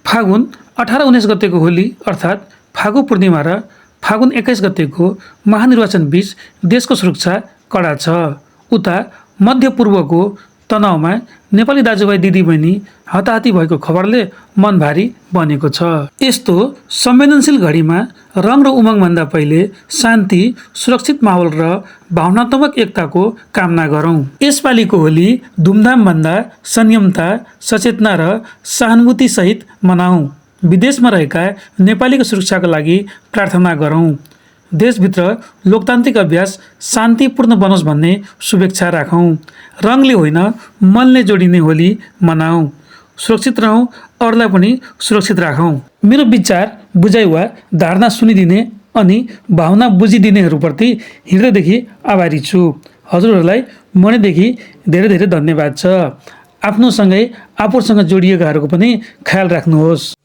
फागुन 18-19 गतेको होली अर्थात् फागु पूर्णिमा र फागुन 21 गतेको महानिर्वाचन बीच देशको सुरक्षा कडा छ। उता मध्यपूर्वको तनावमा नेपाली दाजुभाइ दिदीबहिनी हताहती भएको खबरले मन भारी बनेको छ। यस्तो संवेदनशील घडीमा रङ र उमङभन्दा पहिले शान्ति, सुरक्षित माहौल र भावनात्मक एकताको कामना गरौँ। यसपालिको होली धुमधामभन्दा संयमता, सचेतना र सहानुभूतिसहित मनाऊ। विदेशमा रहेका नेपालीको सुरक्षाको लागि प्रार्थना गरौँ। देशभित्र लोकतान्त्रिक अभ्यास शान्तिपूर्ण बनोस् भन्ने शुभेच्छा राखौँ। रङले होइन मनले जोडिने होली मनाऊ। सुरक्षित रहौँ, अरूलाई पनि सुरक्षित राखौँ। मेरो विचार, बुझाइ वा धारणा सुनिदिने अनि भावना बुझिदिनेहरूप्रति हृदयदेखि आभारी छु। हजुरहरूलाई मनैदेखि धेरै धेरै धन्यवाद छ। आफ्नोसँगै आफूसँग जोडिएकाहरूको पनि ख्याल राख्नुहोस्।